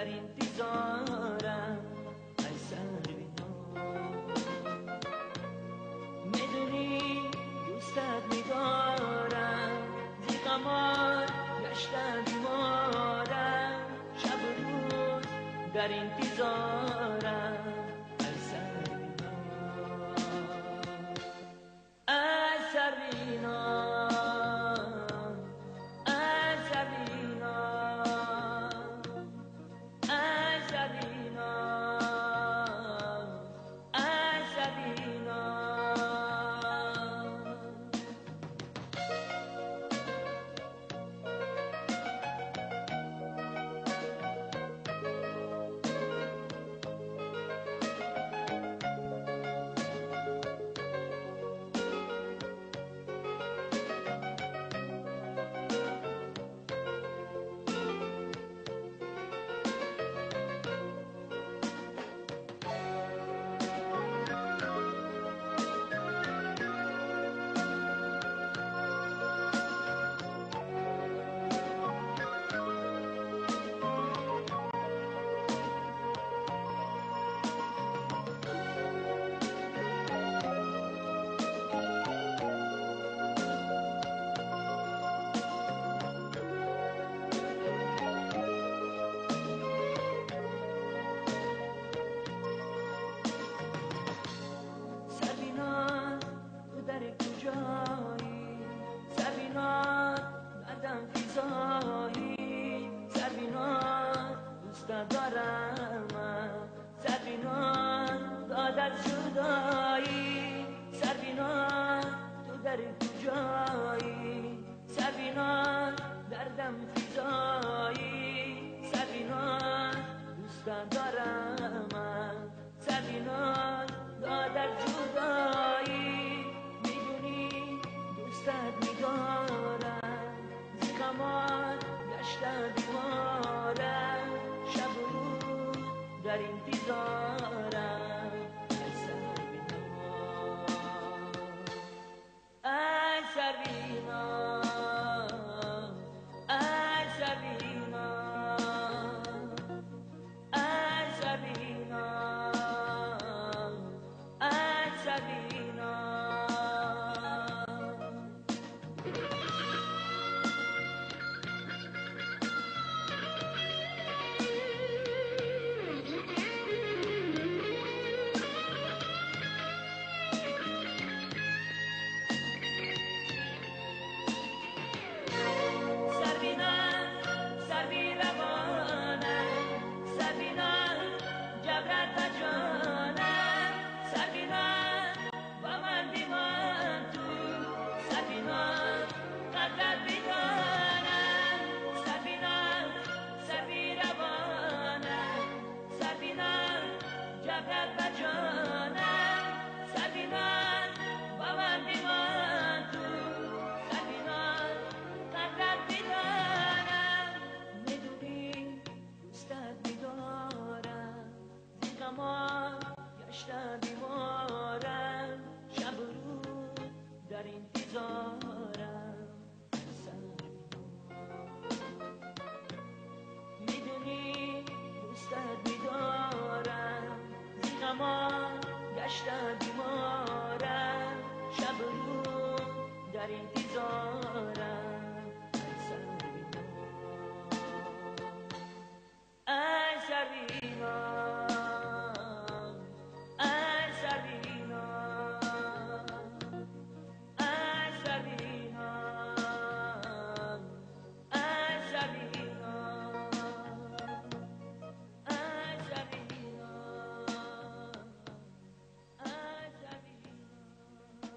در انتظارم ای سرویناز. میدونی دوستت میدارم، زی غمات گشتم بیمارم، شب و روز در انتظارم ای سرویناز. ای سرویناز، ای سرویناز، ای سرویناز، ای سرویناز. در کجایی سرویناز، دردم فیزایی سرویناز، دوست دارم سرویناز، داد از جدایی سرویناز، تو در کجایی سرویناز، دردم فیزایی سرویناز، دوست دارم سرویناز، داد از جدایی. دوستت می‌دارم، زی غمات گشتم بیمارم، شب و روز در این